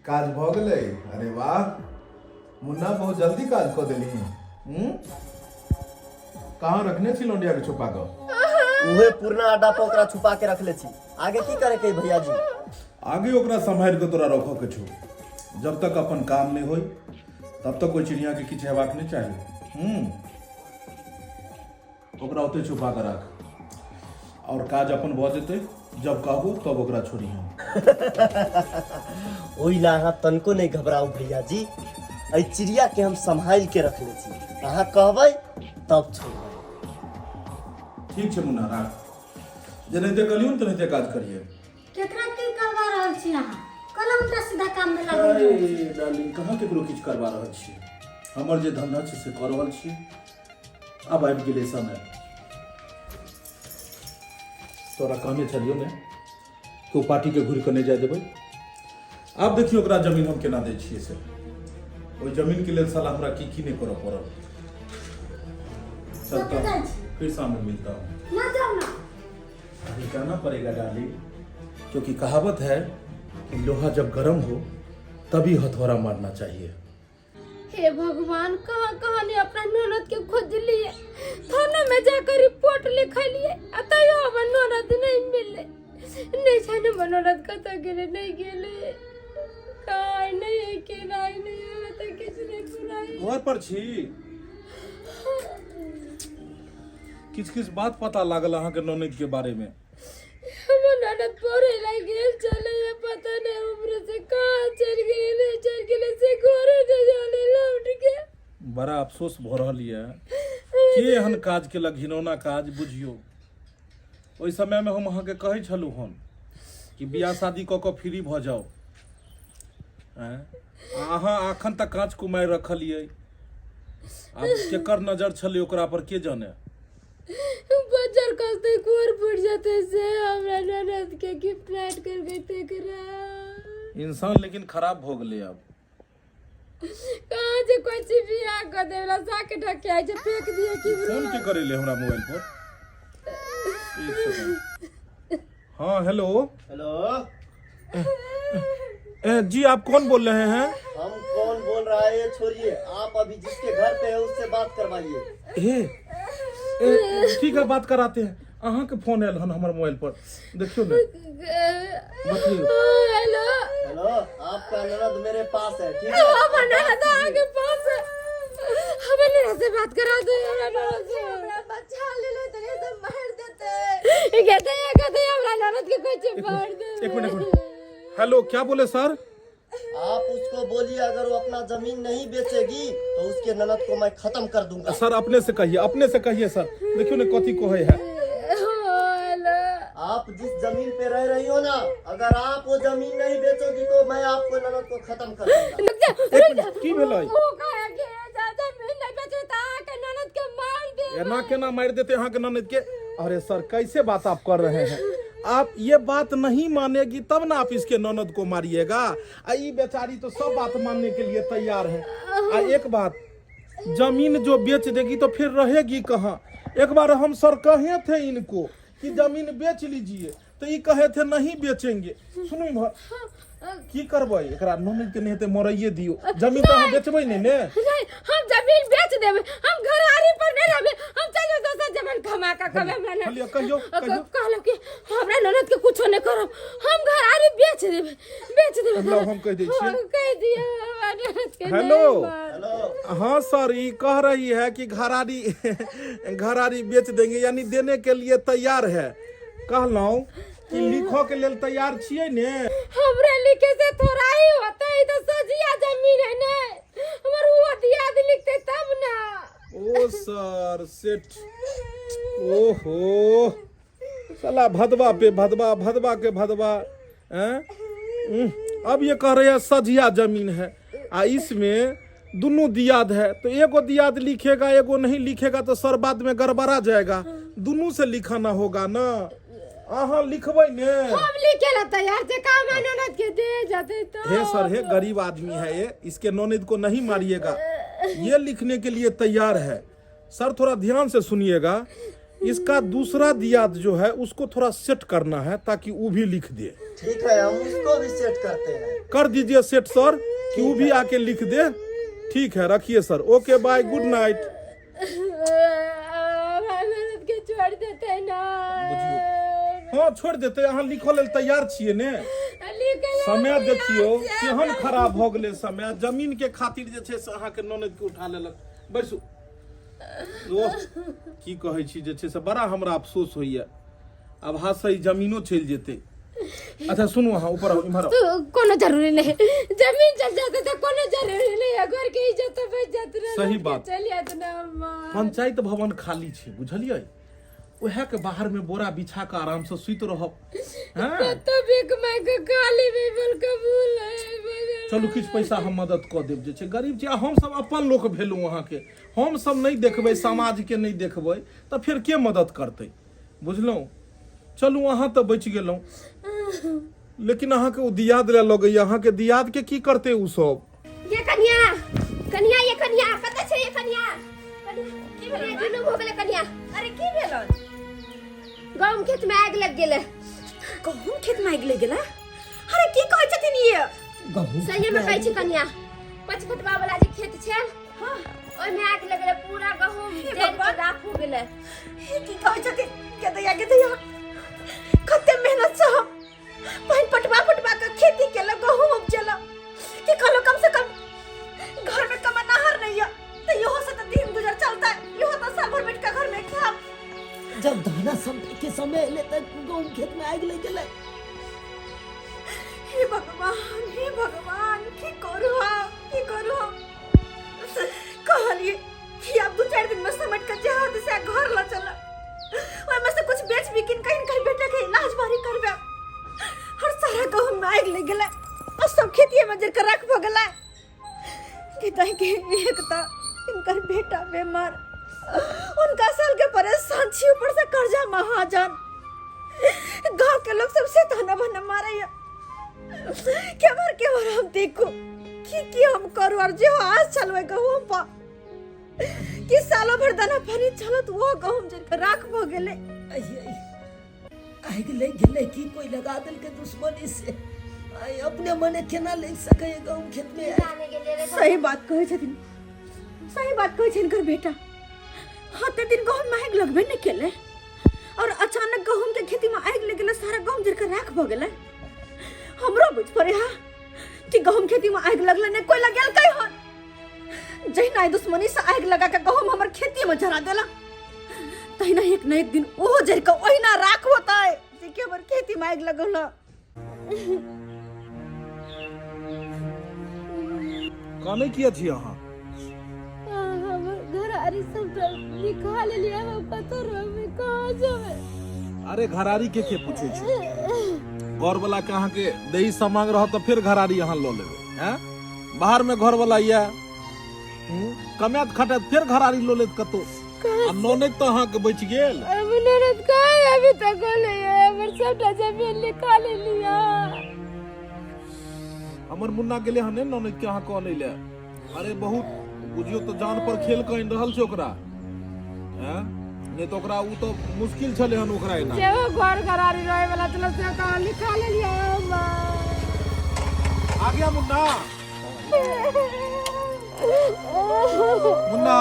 काज भऽ गेलै? अरे वाह मुन्ना, बहुत जल्दी काज कऽ देलही। कहाँ रखने छी लौंडिया के छुपा कऽ? उहे पुरना अड्डा पर ओकरा छुपा के रखले छी। आगे की करे के भैया जी? आगे ओकरा सम्हारि कऽ तोरा रखऽ के छौ। जब तक अपन काम नहि होई तब तक ओहि चिड़िया के किछु हेबाक नहि चाही। ओकरा ओतै छुपा कऽ राख, और काज अपन भऽ जेतै, जब कहबो तब ओकरा छोड़ी हम। ओहि ला अहाँ तनको नहि घबराउ भैया जी, एहि चिड़िया के हम सम्हारि के रखले छी, अहाँ कहबै तब छोड़बै। ठीक छै मुन्ना, राख। जेनाहिते कहलियौ ने तेनाहिते काज करिहे। केकरा की करवा रहल छी अहाँ? कल उल्टा सीधा काम में लागल अरे रहै छी। डार्लिंग, कहाँ केकरो किछु करवा रहल छियै, हमर जे धंधा छै से कऽ रहल छियै। आब आबि गेलै समय। तोरा कहने छलियौ ने कि ओ पार्टीके घुरि कऽ नहि जाय देबै। आब देखियौ ओकरा जमीन हम केना दै छियै से। ओहि जमीनके लेल साला हमरा की की नहि करऽ पड़ल। चलता हूँ, फिर शाम में मिलता हूँ। ना जाओ ना। अभी जाना पड़ेगा डार्लिंग, क्योंकि कहावत है कि लोहा जब गर्म हो तभी हथौड़ा मारना चाहिए। हे भगवान, कहाँ कहाँ ने अपना ननद के खोजलिए, थाना में जाकर रिपोर्ट लिखलिए, आ तैयो हमर ननद नहीं मिले। नहीं जाने हमर ननद कतऽ गेलै, नहीं गेलै, कहाँ नहीं है, केना नहीं है, तऽ किछु नहीं पुराइ। घर पर छी? किछु किछु बात पता लागल अहाँके ननद के बारे में। हमर ननद पढ़े ला गेल छलै, पता नहीं उम्र से कहाँ चलि गेलै, नहीं चलि गेलै से घरे नहीं जाने लौट के। बड़ा अफसोस भऽ रहल यऽ, के एहन काज केलक, घिनौना काज। बुझियौ, ओहि समयमे हम अहाँके कहै छलहुँ हन कि बियाह शादी कऽ कऽ फ्री भऽ जाउ। आँय, आ अहाँ एखन तक काँच कुमारि रखलियै। आब केकर नजर छलै ओकरा पर, के जाने। बच्चर कसते कोर फूट जेतै से हमरा ननद के गिफ्ट राइट कर गई तेकरा। इंसान लेकिन खराब भऽ गेलै आब। कहाँ जे कोई चीज बियाह कर देवला साके ढके आई जे फेंक दिए की। फोन के करै ले हमरा मोबाइल पर? एक सेकंड। हाँ, हेलो। हेलो। जी, आप कौन बोल रहे हैं? हम कौन बोल रहा है ये छोड़िए, आप अभी जिसके घर पे है उससे बात करवाइए। ए, ए, ठीक है, बात कराते हैं। अहाँ के फोन आयल हन हमर मोबाइल पर, देखियो ने, बतियौ। हेलो। हेलो, आपका ननद मेरे पास है, ठीक है? हमर ननद अहाँके पास है? हमर ननद से बात करा दे, हमरा ननद से। हमरा बचा लेले तनी से मार देते। कहते कहते हमरा ननद के कोई चीज मार दे। एक मिनट, एक मिनट। हेलो, क्या बोले सर? आप उसको बोलिए, अगर वो अपना जमीन नहीं बेचेगी तो उसके ननद को मैं खत्म कर दूंगा। सर, अपने से कहिए, अपने से कहिए सर। देखियो ने कथी कहै है। हेलो। आप जिस जमीन पे रह रही हो ना, अगर आप वो जमीन नहीं बेचोगी तो मैं आपको ननद को खत्म कर दूंगा। रुक जा। एक मिनट, की भेलै? ओ कहे कि जा जमीन नहीं बेचबे त अहाँके ननद के मार दे। एना केना मारि देते अहाँ के ननद के? अरे सर, कैसे बात आप कर रहे हैं? आप ये बात नहीं मानेगी तब ना आप इसके ननद को मारिएगा। आ ई बेचारी तो सब बात मानने के लिए तैयार है। आ एक बात, जमीन जो बेच देगी तो फिर रहेगी कहाँ? एक बार हम सर कहे थे इनको कि जमीन बेच लीजिए, तो ई कहे थे नहीं बेचेंगे। सुनू इम्हर, की करबै एकरा ननद के? नहीं हेतै मरैये दियौ। जमीन तऽ अहाँ बेचबै नहि ने? नहीं, हम जमीन बेच देबै, हम घरारी पर नहीं रहबै, हम चल जेबै दोसर जमीन कमा के कहबै हमरा ननद। लिअ, कहियौ, कहियौ। कहलहुँ कि हमरा ननद के कुछो नहीं करब, हम घरारी बेच देबै, बेच देबै। लाउ, हम कहि दै छियै। हाँ, कहि दियौ हमरा ननद के हेलो। नहीं मार। हेलो। हाँ सर, ये कह रही है कि घरारी घरारी बेच देंगे, यानी देने के लिए तैयार है। कहलहुँ कि लिखो के लेल तैयार छियै ने? हमरा लिखे से थोड़ा ही होता है, तो सजिया जमीन है ने, हमर वो दियाद लिखते तब ना। ओ सर, सेठ, ओहो साला, भदवा पे भदवा, भदवा के भदवा हैं? अब ये कह रहे हैं सझिया जमीन है आ इसमें दुनू दियाद है, तो एगो दियाद लिखेगा, एगो नहीं लिखेगा तो सर बाद में गड़बड़ा जाएगा। दुनू से लिखाना होगा ना। अहाँ लिखबै ने? हम लिखे ला तैयार छे, का हमरा ननद के दे जाते तो। हे सर, हे, गरीब आदमी है ये, इसके ननद को नहीं मारिएगा, ये लिखने के लिए तैयार है। सर, थोड़ा ध्यान से सुनिएगा, इसका दूसरा दियाद जो है उसको थोड़ा सेट करना है ताकि वो भी लिख दे। ठीक है, हम उसको भी सेट करते हैं। कर दीजिए सेट सर, कि वो भी आके लिख दे। ठीक है, रखिए sir. Okay, bye, good night. हमरा ननद के छोड़ देते ना? बुझियौ, हाँ, छोड़ देते। अहाँ लिखऽ लेल तैयार छियै ने? लिखे ला समय तैयार देखियौ छियै। केहन खराब भऽ गेलै समय। जमीन के खातिर जे छै से अहाँके ननद के उठा लेलक। बैसू। ओह, की कहै छी, जे छै से बड़ा हमरा अफसोस होइए। आब हाथसँ ई जमीनो चलि जेतै। अच्छा सुनू, अहाँ ऊपर आउ, इम्हर आउ। तो कोनो जरूरी नहीं, जमीन चल जाते तो कोनो जरूरी नहीं है, घर के इज्जत तो बच जात रहे। सही बात। चल जात ना अम्मा। पंचायत भवन खाली छै, बुझलियै? उएह के बाहर में बोरा बिछा कऽ आराम से सुति रहब। हँ। तो भीख मांग के खाली भी बोल कबूल है मगर। चलू, किछु पैसा हम मदद कऽ देब। जे छै गरीब छै आ हमसब अपन लोक भेलहुँ अहाँके। हमसब नहि देखबै, समाजके नहि देखबै तऽ फेर के मदद करतै? बुझलहुँ? चलू, अहाँ तऽ बचि गेलहुँ, लेकिन अहाँके ओ दियाद लए लगैया। अहाँके दियादके की करतै ओ सब? ये कन्या, कन्या, ये कन्या कतऽ छै? ये कन्या, कन्या, की भेलै? जुलुम हो गेलै कन्या। अरे, की भेल? गहूम खेत में आगि लग गेलै। गहूम खेत में आगि लागि गेलै? अरे, की कहै छथिन ये? गहूम सही में कहै छी कन्या, पचखटवा वाला जे खेत छै, ओहिमे आगि लगलै, पूरा गहूम हे जरि के भगवान। राख हो गेलै। हे, की कहै छथिन? के दैया, के दैया, कते मेहनत से हम पानि पटवा पटवा के खेती केलहुँ, गहूम उपजेलहुँ कि कहलहुँ कम से कम घर में कमेनाहर नहीं है तो इहो से तो दिन गुजर चलता है, इहो तो साल भर बैठ के घर में खाब। जब धाना समेटे के समय एलै तऽ गहूम खेत में आगि लागि गेलै। हे भगवान, हे भगवान, की करू हम, की करू हम? कहलिए कि आब 2-4 दिन में समेट के जहाज से घर ल चल, ओहिमे से कुछ बेच बिकिन कहीं कहीं बेटा के इलाज बारी करबे, और सारा गहूम में आगि लग गेलै और सब खेतिए में जर के राख भ गेलै। कि तही के एक त इनकर बेटा बीमार, उनका साल के परेशान छी, ऊपर से कर्जा महाजन, गांव के लोग सबसे ताना बना मारे केमहर केमहर हम देखू, की की हम करू? और जे आज चलबै गहूम पर कि सालो भर दाना पानी चलत, वो गहूम जर के राख भ गेलै। आगि लागि गेलै की कोई लगा देलकै दुश्मनी से? आइ अपने मने केना लागि सकैए गहूम खेत में आगि? जाने गेलै रे। सही बात कहै छथिन, सही बात कहै छथिन इनकर बेटा। हते दिन गहूम में आगि लगबे नहि केलै और अचानक गहूम के खेती में आगि लागि गेलै, सारा गहूम जर के राख भऽ गेलै। हमरो बुझ पड़े हा कि गहूम खेती में आगि लगलै नहि, कोई लगेलकै हन। जहिना ई दुश्मनी से आगि लगा के गहूम हमर खेती में जरा देला, तहिना एक न एक दिन ओहो जरि के ओहिना राख होतै जे कि हमर खेती में आगि लगौल। कानै किया छी अहाँ? हमर घरारी सब तऽ निकाल लिया, हम कतऽ रहबै, कहाँ जेबै? अरे घरारी के पूछे छै? घर वाला के अहाँके दही सामांग रहत तऽ फेर घरारी अहाँ लऽ लेबै हैं? बाहर में घर वाला यऽ, कमायत खटायत फेर घरारी लऽ लेत कतौ, आ ननैद तऽ अहाँके बचि गेल। हमर ननद कहाँ अभी तक होलै है? हमर सबटा जमीन लिखा लेलिया। हमर मुन्ना गेलै हन ने ननैद के अहाँके अनै लए। अरे बहुत बुझियौ तऽ जान पर खेल कऽ आनि रहल छै ओकरा हैं, नहि तऽ ओकरा ओ तऽ मुश्किल छलै हन ओकरा एना। जेहो घर घरारी रहे वाला छलै से तऽ लिखा लेलिया हमर। आ गया मुन्ना? मुन्ना।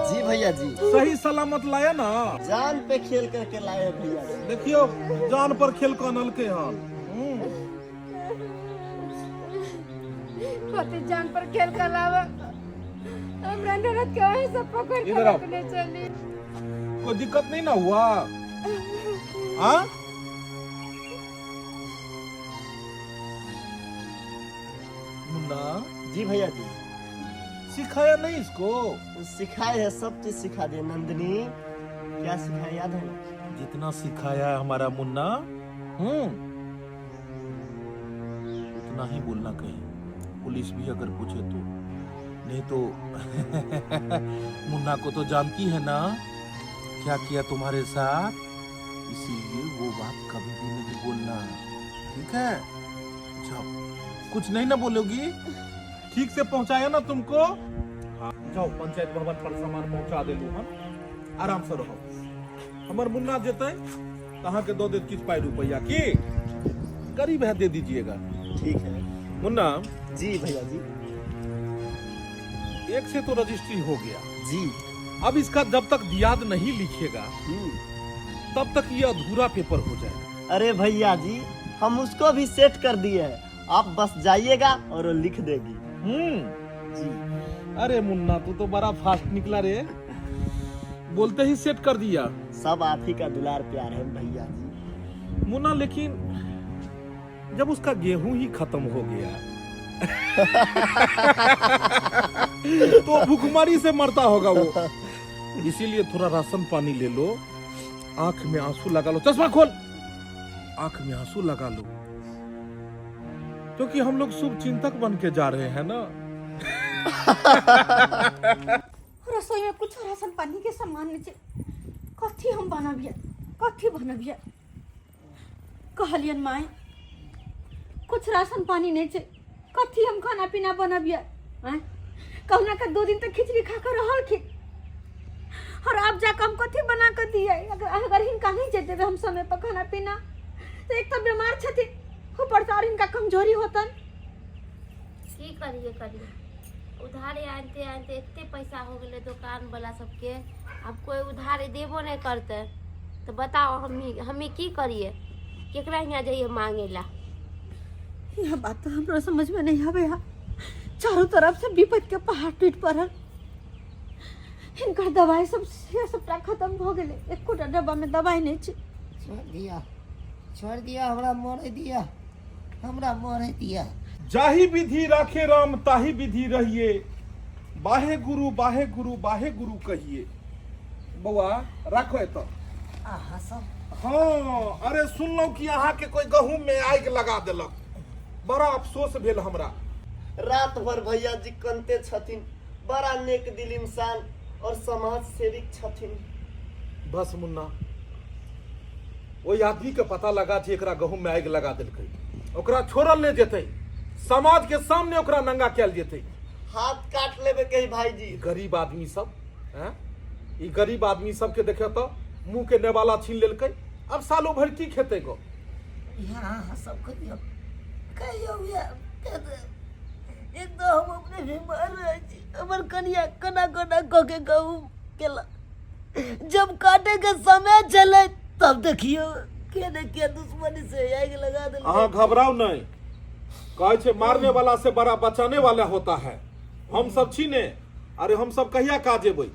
जी भैया जी। सही सलामत लाया ना? जान पे खेल करके लाए हैं भैया जी। देखियो, जान पर खेल कऽ अनलकै हन। कथी जान पर खेल कर लावा? हमरा ननद के वहीं से पकड़ के इधर आओ। रखने चली। कोई दिक्कत नहीं ना हुआ? हाँ, मुन्ना। जी भैया जी। सिखाया नहीं इसको? सिखाए है, सब चीज सिखा दिए। नंदिनी, क्या सिखाया याद है ना? जितना सिखाया है हमारा मुन्ना, उतना ही बोलना कहीं पुलिस भी अगर पूछे तो, नहीं तो मुन्ना को तो जानती है ना क्या किया तुम्हारे साथ, इसीलिए वो बात कभी भी नहीं बोलना, ठीक है? जाओ, कुछ नहीं ना बोलोगी? ठीक से पहुंचाया ना तुमको? हाँ, जाओ, पंचायत भवन पर सामान पहुंचा देलू हम, आराम से रहो। हमर मुन्ना जेतै तऽ अहाँके दऽ देत किछु पाइ रुपैआ, की गरीब है, दे दीजिएगा। ठीक है। मुन्ना। जी भैया जी। एक से तो रजिस्ट्री हो गया। जी। अब इसका जब तक दियाद नहीं लिखेगा तब तक ये अधूरा पेपर हो जाएगा। अरे भैया जी, हम उसको भी सेट कर दिए हैं, आप बस जाइएगा और वो लिख देगी। जी। अरे मुन्ना, तू तो बड़ा फास्ट निकला रे, बोलते ही सेट कर दिया। सब आप ही का दुलार प्यार है भैया जी। मुन्ना, लेकिन जब उसका गेहूं ही खत्म हो गया तो भूखमरी से मरता होगा वो, इसीलिए थोड़ा राशन पानी ले लो, आंख में आंसू लगा लो, चश्मा खोल, आंख में आंसू लगा लो, क्योंकि हम लोग शुभ चिंतक बन के जा रहे हैं ना। रसोई में कुछ राशन पानी के सामान नहीं छै, कथी हम बनबियै, कथी बनबियै? कहलियन माय, कुछ राशन पानी नहीं छै, कथी हम खाना पीना बनबियै? आँय, कहुना के 2 दिन तक खिचड़ी खा के रहलखिन और अब जाके हम कथी बना के दियै? अगर अगर हिनका नहीं जे देबै हम समय पर खाना पीना तऽ एक तऽ बीमार छथिन, ऊपर से और हिनका कमजोरी होतन। की करिए करिए? उधारे आनते आनते एते पैसा हो गेलै दोकान वाला सबके, आब कोइ उधारे देबो नहि करतै। तऽ बताओ हमी हमी की करिए, केकरा हियाँ जइए मांगे ला? यह बात तो हमरो समझ में नहीं आवे है। चारों तरफ से विपद के पहाड़ टूट पड़ल। हिनकर दवाई सब से सबटा खत्म भ गेलै, एकोटा डब्बा में दवाई नहीं छै। छोड़ दिया, छोड़ दिया, हमरा मरे दिया, हमरा मरे दिया। जाहि विधि राखे राम ताहि विधि रहिए, बाहे गुरु बाहे गुरु बाहे गुरु कहिए। बौआ राखो एतऽ। अहाँ सब? हाँ, अरे सुनलहुँ कि अहाँके कोई गहूम में आगि लगा देलक, बड़ा अफसोस भेल हमरा। रात भर भैया जी कनते छथिन, बड़ा नेक दिल इंसान और समाज सेविक छथिन। बस मुन्ना, ओहि आदमी के पता लगा जे एकरा गहूम में आगि लगा देलकै, ओकरा छोड़ल नहि जेतै, समाज के सामने ओकरा नंगा कयल जेतै। हाथ काट लेबे के भाईजी। गरीब आदमी सब, हैं, ई गरीब आदमी सबके देखियौ तऽ मुँह के नेवाला छीन लेलकै, अब सालो भरि की खेतै गो? यहाँ अहाँ सब कहियौ, कहियौ या, एक तऽ हम अपने बीमार रहै छी, हमर कनिया कोना कोना कऽ के गहूम केलक, जब काटे के समय छलै तब देखियौ के ने के दुश्मनी से आगि लगा देलकै। अहाँ घबराउ नहि, कहै छै मारने वाला से बड़ा बचाने वाला होता है। हम सब छी ने, अरे हम सब कहिया काज एबै?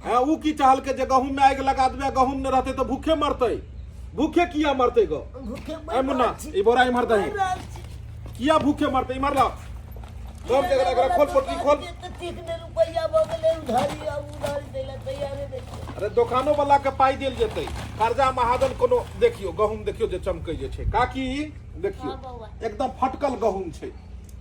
हैं, ऊ की चाहलकै जे गहूम में आगि लगा देबै, गहूम नहि रहतै तऽ भूखे मरतै। भूखे किया मरतै गो? भूखे ए मुन्ना, ई बोरा इम्हर दही। किया भूखे मरतै? इम्हर ला। कम जगह एकरा खोल, पोटली खोल। ठीक ने रुपैया भऽ गेलै उधारी, आब उधारी दै लए तैयारे नहि छै। अरे दोकानो वाला के पाइ देल जेतै, कर्जा महाजन कोनो। देखियो गहूम, देखियो जे चमकै जे छै। काकी देखियो, हाँ बौआ। एकदम फटकल गहूम छै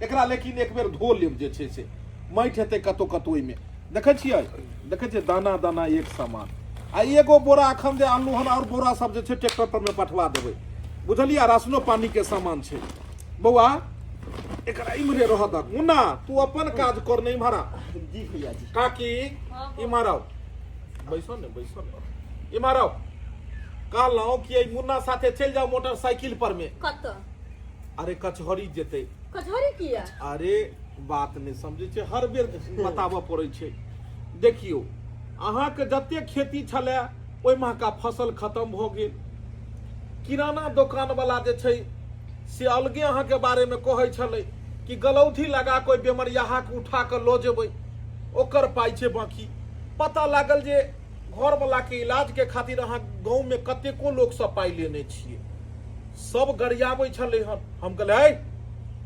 एकरा, लेकिन एक बेर धो लेब जे छै से माटि हेतै कतौ कतौ ओहिमे। देखै छियै, देखै छियै दाना दाना एक समान। आ एगो बोरा एखन जे आनलहुँ हन, आओर बोरा सब जे छै ट्रैक्टर पर मे पठवा देबै, बुझलियै? राशनो पानी के सामान छै। बौआ एकरा इम्हरे रह दक। मुन्ना तू अपन काज कर, नहीं इम्हर आ। जी भैया जी। काकी इम्हर आउ, बैसो ने, बैसो ने, इम्हर आउ। कहलहुँ कि एहि मुन्ना साथे चलि जाउ मोटरसाइकिल पर में। कतऽ? अरे कचहरी जेतै। कचहरी किया? अरे बात नहि समझै छै, हर बेर बताबऽ पड़ै छै। देखियौ अहाँके जते खेती छलै ओहि महका फसल खत्म भऽ गेल। किराना दोकानवला जे छै से अलगे अहाँके बारेमे कहै छलै कि गलौथी लगा कऽ ओहि बेमरियाहाके उठा कऽ लऽ जेबै, ओकर पाइ छै बाँकी। पता लागल जे घरवलाके इलाजके खातिर अहाँ गाँवमे कतेको लोकसँ पाइ लेने छियै। सब गरियाबै छलै हन। हम कहले है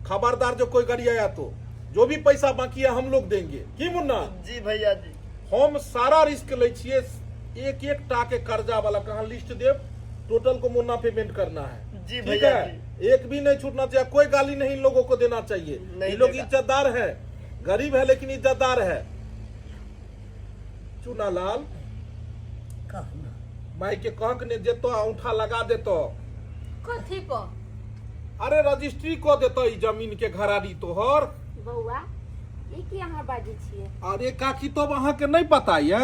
खबरदार जो कोई गरियाया तो जो भी पैसा बाकी है हम लोग देंगे। की मुन्ना? जी भैया जी। हम सारा रिस्क लै छियै, एक एक टा के कर्जा वाला कहाँ लिस्ट देब, टोटल को मुन्ना पेमेंट करना है। जी ठीक भैया है जी। एक भी नहीं छूटना चाहिए, कोई गाली नहीं इन लोगों को देना चाहिए। नहीं ये लोग देगा। इज्जतदार है, गरीब है लेकिन इज्जतदार है। चुनालाल कहू ना। माई के कहक ने जेतो औंठा लगा देतो। कथी पर? अरे रजिस्ट्री कऽ देतो ई जमीन के घरारी तोहर। बौआ ई की अहाँ बाजै छियै? अरे काकी तब अहाँके नहि पता ये,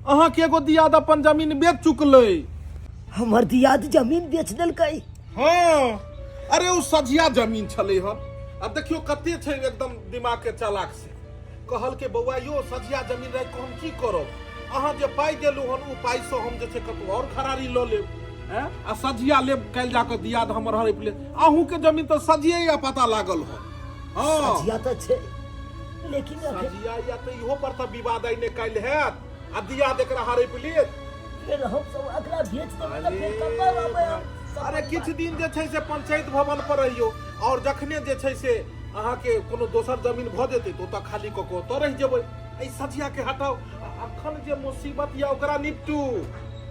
अहाँके एगो दियाद अपन जमीन बेच चुकलै। हमर दियाद जमीन बेच देलकै? हाँ, अरे ओ सझिया जमीन छलै हन, आ देखियौ कते छै एकदम दिमाग के चालाक से। कहल के बौआ यो सझिया जमीन राखि कऽ हम की करब, अहाँ जे पाइ देलहुँ हन ओ पाइसँ हम जे छै कतहु आओर घरारी लऽ लेब। हैं, आ सझिया लेब काल्हि जाकऽ दियाद हमर हड़पि लेत। अहूँके जमीन तऽ सझिए या पता लागल हन। हाँ सझिया तऽ छै लेकिन अखन सझिया या तऽ इहो पर तऽ विवाद आइ ने काल्हि हैत, आ दियाद एकरा हड़पि लेत। फेर हम सब एकरा बेच देबै तऽ फेर कतऽ रहबै हम सब? अरे किछु दिन जे छै से पंचायत भवन पर रहियौ, आओर जखने जे छै से अहाँके कोनो दोसर जमीन भऽ जेतै तऽ ओतऽ खाली कऽ कऽ ओतऽ रहि जेबै। एहि सझियाके हटाउ, आ अखन जे मुसीबत यऽ ओकरा निपटू।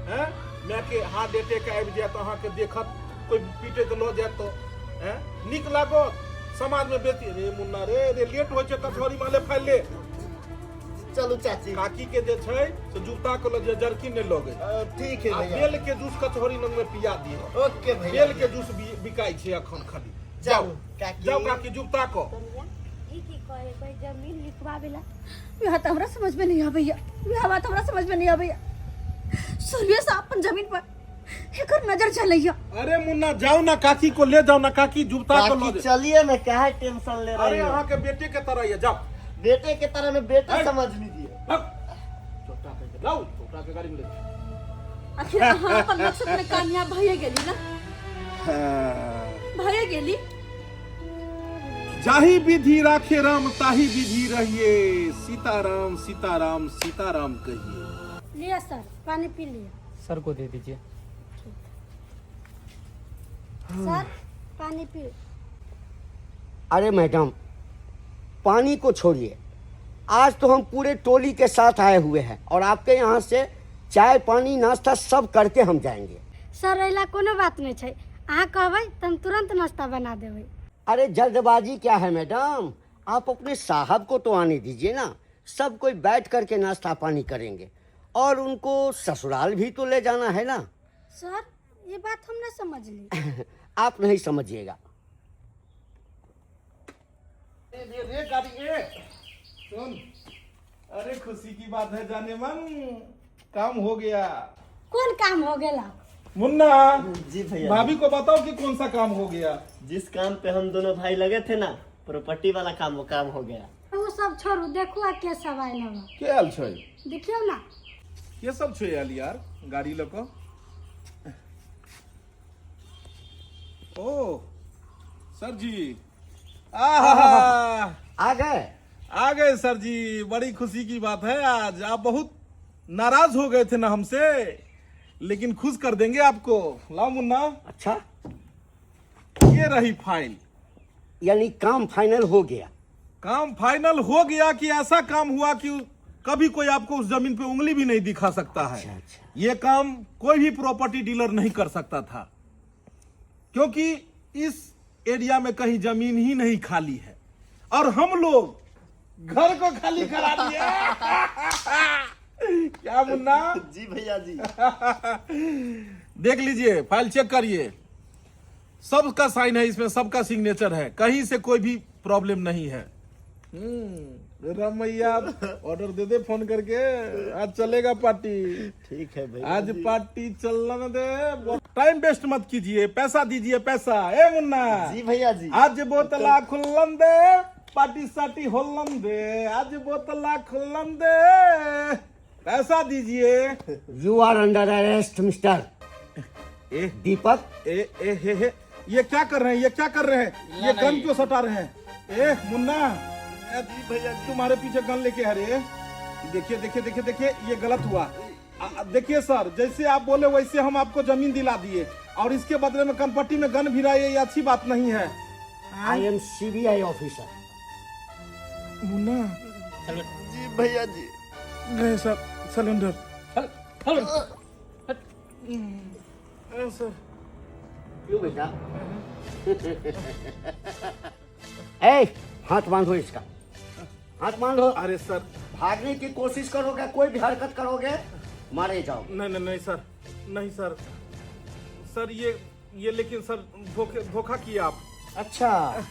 हैं, मायके हार्ट अटैक आबि जायत, अहाँके देखत कोइ पीटैत लऽ जायत तऽ हैं नीक लागत समाजमे बेटी? रे मुन्ना रे, रे लेट होइ छै कचहरी माले फाइल ले। चलू चाची। काकी के जे छै से जूता के लऽ जे जर्किन नहि लगै। ठीक है आ भैया। बेल के जूस कचहरी लग में पिया दिह। ओके भैया। बेल के जूस बिकाइ छै अखन खाली। जाउ काकी। जाउ काकी जुगता कऽ। कनिया ई की कहै कोई जमीन लिखवावे ला? वएह तऽ हमरा समझ में नहीं आबैया, वएह बात हमरा समझ में नहीं आबैया। शुरुए से अपन जमीन पर एकर नजर चलैया। अरे मुन्ना जाओ ना, काकी को ले जाओ ना, काकी जुगता को काकी लऽ जे। चलिए ना, काहे टेंशन ले अरे रही हो? अहाँ के बेटे के तरह ये, जाओ बेटे के तरह में बेटे समझ लीजिए। छोटा के लाओ, छोटा के गाड़ी में ले जाओ। आखिर अहाँ अपन मकसद में कामयाब भइए गेली ना, भइए गेली। जाहि विधि राखे राम ताहि विधि रहिए, सीताराम सीताराम सीताराम कहिए। लिया सर, पानी पी लिया। सर को दे दीजिए। सर, पानी पी। अरे मैडम, पानी को छोड़िए, आज तो हम पूरे टोली के साथ आए हुए हैं और आपके यहाँ से चाय पानी नाश्ता सब करके हम जाएंगे। सर, एला कोनो बात नहीं छै, अहाँ कहबै तऽ हम तुरंत नाश्ता बना देबै। अरे जल्दबाजी क्या है मैडम, आप अपने साहब को तो आने दीजिए ना, सब कोई बैठ करके नाश्ता पानी करेंगे और उनको ससुराल भी तो ले जाना है ना। सर, ये बात हम ना समझली। आप नहीं समझिएगा। रे रे गाड़ी ए सुन, अरे खुशी की बात है जाने मन, काम हो गया। कौन काम हो गया? मुन्ना। जी भैया। भाभी को बताओ कि कौन सा काम हो गया। जिस काम पे हम दोनों भाई लगे थे ना, प्रॉपर्टी वाला काम, वो काम हो गया। ओ सब छोड़ू, देखू आ के सब आयल हवा। के आयल छै? देखियौ ना। के सब छै आयल यार गाड़ी लऽ कऽ? ओ सर जी, आहा, आ गए? आ गए सर जी, बड़ी खुशी की बात है। आज आप बहुत नाराज हो गए थे ना हमसे, लेकिन खुश कर देंगे आपको। लाओ मुन्ना। अच्छा। ये रही फाइल। यानी काम फाइनल हो गया? काम फाइनल हो गया कि ऐसा काम हुआ कि कभी कोई आपको उस जमीन पे उंगली भी नहीं दिखा सकता है। अच्छा। ये काम कोई भी प्रॉपर्टी डीलर नहीं कर सकता था, क्योंकि इस एरिया में कहीं जमीन ही नहीं खाली है और हम लोग घर को खाली करा दिए। क्या मुन्ना? जी भैया जी। देख लीजिए, फाइल चेक करिए, सबका साइन है इसमें, सबका सिग्नेचर है, कहीं से कोई भी प्रॉब्लम नहीं है। रमैया ऑर्डर दे दे फोन करके, आज चलेगा पार्टी। ठीक है भैया। आज पार्टी चलना न दे, टाइम वेस्ट मत कीजिए, पैसा दीजिए पैसा। ए मुन्ना। जी भैया जी। आज बोतला खुल्लन दे, पार्टी साटी होलन दे, आज बोतला खुल्लन दे, पैसा दीजिए। You are under arrest mister A Deepak. ए ए हे हे, ये क्या कर रहे हैं, ये क्या कर रहे हैं, ये गन क्यों सटा रहे हैं? ए मुन्ना। जी भैया। तुम्हारे पीछे गन लेके आ रहे। देखिए देखिए देखिए देखिए, ये गलत हुआ। देखिए सर, जैसे आप बोले वैसे हम आपको जमीन दिला दिए और इसके बदले में कनपट्टी में गन भिराइए, ये अच्छी बात नहीं है। I am CBI officer. Munna. जी भैया जी। नहीं सर, सिलेंडर सर। क्यों बेटा? ए, हाथ बांधो इसका, हाथ बांधो। अरे सर। भागने की कोशिश करोगे, कोई भी हरकत करोगे, मारे जाओ। नहीं नहीं नहीं सर, नहीं सर, सर ये लेकिन सर धोखे धोखा किया आप। अच्छा,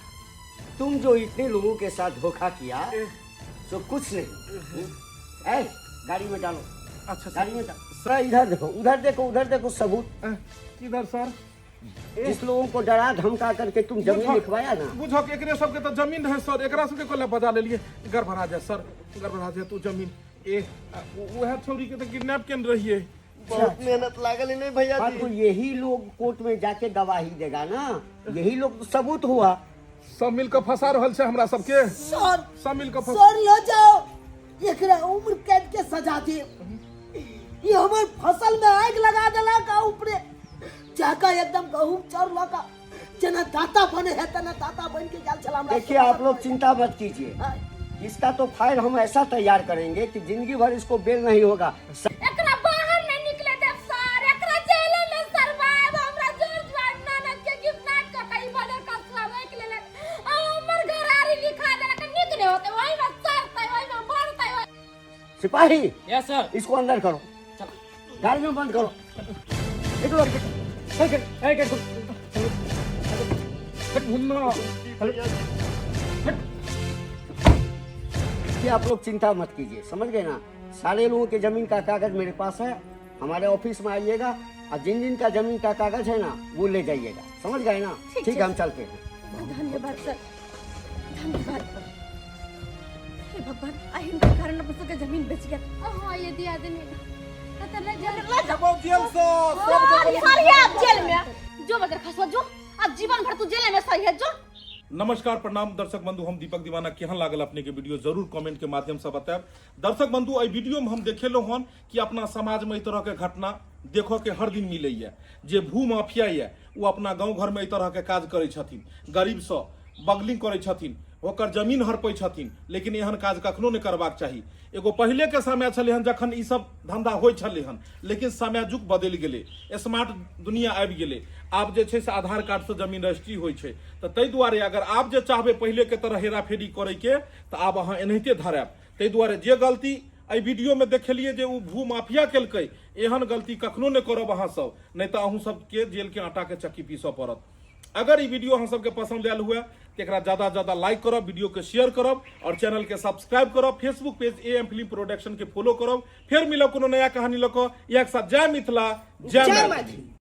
तुम जो इतने लोगों के साथ धोखा किया तो कुछ नहीं। ए, गाड़ी में डालो। अच्छा। गाड़ी में डालो। सर, इधर देखो, उधर देखो, उधर देखो, सबूत। किधर सर? जिस लोगों को डरा धमका करके तुम जमीन लिखवाया ना। बुझो कि एकरे सबके तो जमीन रहे सर, एकरा सबके कोला बजा लेलिए। गड़बड़ा जाए सर, गड़बड़ा जाए तू जमीन। ए वह छौरी के तो किडनैप केने रहिए। बहुत मेहनत लागल नहीं भैया हाँ जी। तो यही लोग कोर्ट में जाके गवाही देगा ना, यही लोग तो सबूत हुआ। सब मिलकर फंसा रहल छै हमरा सबके। सर। सब मिलकर फंसा। सर, ल जाओ, एकरा उम्र कैद के सजा दे। ये हमर फसल में आग लगा देलक आ ऊपरे जाकर एकदम गहूम चाउर लगा जेना दाता बने है तना दाता बन के गेल छला हमरा। देखिए, आप लोग चिंता मत कीजिए, इसका तो फाइल हम ऐसा तैयार करेंगे कि जिंदगी भर इसको बेल नहीं होगा। एकरा बाहर नहीं निकले देब सर, एकरा जेल में सरवाएब। हमरा जोर जुआर ननद के गिफ्ट क कई बदर कसवा रोक लेलक आ हमर घरारी लिखा देलक। नीक नहीं होते, वही में सरतै, वही में मरतै। सिपाही। Yes sir. इसको अंदर करो, गाड़ी में बंद करो। निकलो। मुन्ना। कि आप लोग चिंता मत कीजिए, समझ गए ना? सारे लोगों के जमीन का कागज मेरे पास है, हमारे ऑफिस में आइएगा और जिन जिन का जमीन का कागज है ना, वो ले जाइएगा, समझ गए ना? ठीक है, हम चलते हैं। धन्यवाद सर, धन्यवाद। हे। भगवान, आ हिनकर कारण अपन सबके जमीन बेच गेल। हाँ, ये दिया आदमी कतऽ ले जा। जेल से सब सारी आप जेल में जो बदर खसवा जो, अब जीवन भर तू जेल में सही है जो। नमस्कार, प्रणाम दर्शक बंधु, हम दीपक दीवाना। केहन लागल अपने के वीडियो जरूर कमेंट के माध्यम से बतायब। दर्शक बंधु, एहि वीडियो में हम देखेलो हन कि अपना समाज में एहि तरह के घटना देखऽ के हर दिन मिलैया। जे भू माफिया यऽ ओ अपना गाँव घर में एहि तरह के काज करै छथिन, गरीब सँ बगलिंग करै छथिन, ओकर जमीन हड़पै छथिन, लेकिन एहन काज कखनो नहि करबाक चाही। एगो पहिले के समय छलै हन जखन ई सब धंधा होइ छलै हन, लेकिन समय जुग बदलि गेलै, स्मार्ट दुनिया आबि गेलै। आब जे छै से आधार कार्ड से जमीन रजिस्ट्री होइ छै। तऽ ताहि दुआरे अगर आब जे चाहबै पहिले के तरह हेराफेरी करैके, तऽ आब अहाँ एनाहिते धरायब। ताहि दुआरे जे गलती एहि वीडियोमे देखेलियै जे ओ भू माफिया केलकै, एहन गलती कखनो नहि करब अहाँ सब, नहि तऽ अहूँ सबके जेलके आटाके चक्की पीसऽ पड़त। अगर ई वीडियो अहाँ सबके पसंद आयल हुए तो एकरा ज्यादा से ज्यादा लाइक करब, वीडियो के शेयर करब और चैनल के सब्सक्राइब करब। Facebook page A M film production के फॉलो करब। फिर मिलब कोनो नया कहानी लऽ कऽ। इएह के साथ जय मिथिला, जय मैथिली।